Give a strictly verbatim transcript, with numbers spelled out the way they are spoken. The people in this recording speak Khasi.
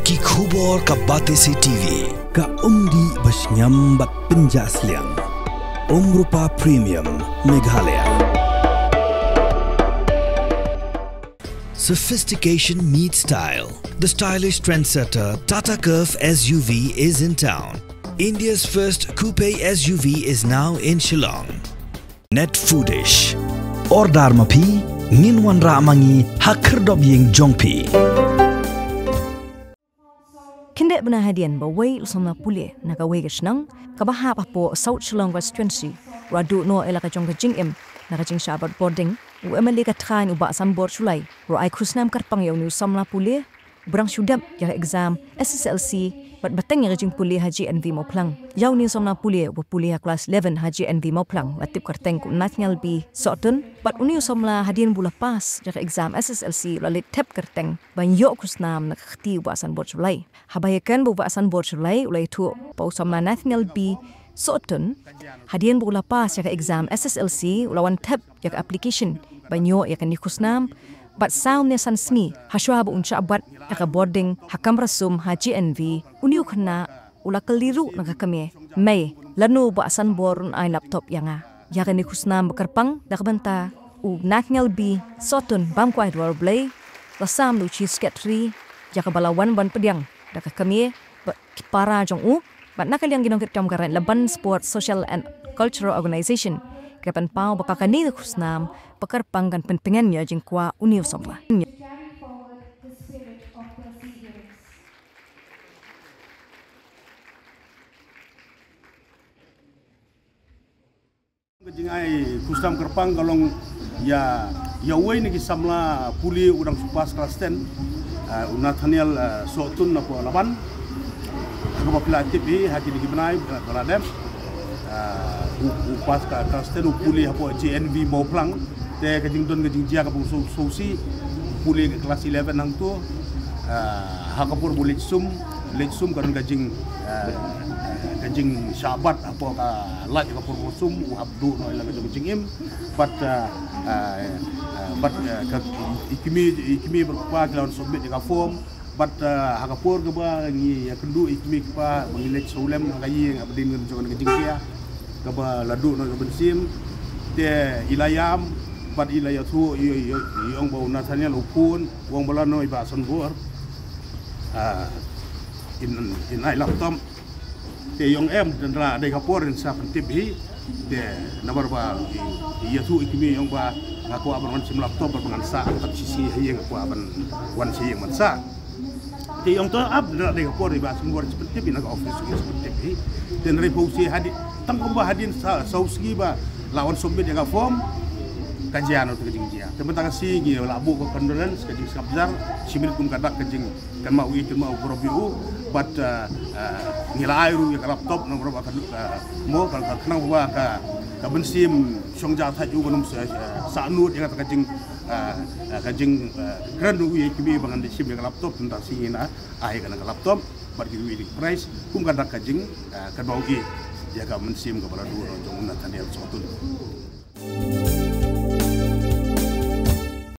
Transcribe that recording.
Ki khubor ka Batesi T V. Ka umdih ba shngiam bad pynjah sliang. Umrupa Premium, Meghalaya. Sophistication meets style. The stylish trendsetter Tata Curvv S U V is in town. India's first coupe S U V is now in Shillong. Net Foodish. Order ma phi, ngin wanrah ma ngi ha khyrdop ïing jong phi. Khyndiat bnai hadien ba uwei u samla pule na kawei ka shnong kaba hap hapoh South Shillong Constituency u la duh noh ïa la ka jong ka jingim na ka jingshah bat boarding, u M L A ka thaiñ u Bah Sanbor Shullai u la ai khusnam kyrpang ïa une u samla pule uba dang shu dep ïa ka exam S S L C bad bteng ïa ka jingpule ha J N V Mawphlang. Ïa une u samla pule uba pule ha klas eleven ha J N V Mawphlang la tip kyrteng kum u Nathaniel B Sohtun, bad une u samla hadien ba u la pass ïa ka exam S S L C u la leit thep kyrteng ban ïoh khusnam na ka kti u Bah Sanbor Shullai. Haba ïakren bad u Bah Sanbor Shullai u la ïathuh ba u samla Nathaniel B Sohtun hadien ba u la pass ïa ka exam S S L C u la wan thep ïa ka application ban ïoh ïa kane ka khusnam bad saw ne san sngi hashwa ba un shah bat ïa ka boarding ha kamra sum ha J N V, une u khynnah u la kylli ruh na ka kmie, mei, lano u Bah Sanbor un ai laptop ïa nga. Ïa kane ka khusnam ba kyrpang na ka bynta u Nathaniel B Sohtun bam kwai dwar U Blei la sam da u Chief Secretary ïa kaba la wan ban pdiang da ka kmie bad ki para jong u bad na ka liang ki nongkitkam ka Raid Laban Sports Social and Cultural Organization ki la pynpaw ba ka kane ka khusnam ba kyrpang kan pyntngen ïa jingkwah une u samla. Ka jingai khusnam kyrpang ka long ïa, ïa uwei na ki samla pule u dang shu pass klas ten, ah, u Nathaniel, ah, Sohtun na Polaban. Kaba phi la tip hi ha kine ki bnai, ah, ba la dep, ah, u, u pass ka klas ten u pule hapoh J N V Mawphlang. Te ka jingdon ka jingjia kaba sngewsih, u pule ka klas eleven hangto, ah, ha ka por ba u leit sum, leit sum ka don ka jing, ah, ka jingshah bat hapoh ka light ka por ba u sum, u hap duh noh ïa la ka jong ka jingim. Bad, ah, ah, ah, bad, ah, ka, i kmie, i kmie bad u kpa ki la wan submit ïa ka form. Bad, ah, ha ka por kaba ngi ïakynduh i kmie i kpa ba ngi leit sawlem ha ka ïing haba dei ngi jong ka jingkhia kaba la duh noh ka mynsiem, te i la ïam bad i la ïathuh, i, i, i ong ba u Nathaniel u phone u ong ba lano i Bah Sanbor, ah, in, in ai laptop. Te i ong em, tang da dei ka por in sa pyntip hi. Te namar ba i, i ïathuh i kmie i ong ba nga kwah ban wan shim laptop bad ba ngan sah, tang shi sngi ha ïing nga kwah ban wan sha ïing ban sah. Te i ong to ap, da dei ka por i Bah Sanbor sa pyntip hi na ka office, sa pyntip hi. Te hynrei phew sngi hadien, tang kumba hadien sa, saw sngi ba la wan submit ïa ka form, ka jia noh ka jingjia. Te mynta ka sngi ngi la buh ka condolence, ka jingsngap jar, shi minit kum ka dak ka jing kynmaw ïa, kynmaw baroh ïa u, bad, ah, ah, ngi la ai ruh ïa ka laptop namar ba ka, ah, mo ka, ka khnang ba ka, ka mynsiem shong ja thait u, kan ym sah, ah, sah nud ïa kata ka jing, ah, ah, ka jing, ah, kren ruh ïa i kmie ba ngan da shim ïa ka laptop, te mynta ka sngi ngi la ai ïa kane ka laptop bad ki ruh ïa ki prize kum ka dak ka jing, ah, kynmaw ïa, ïa ka mynsiem kaba la duh noh jong u Nathaniel Sohtun.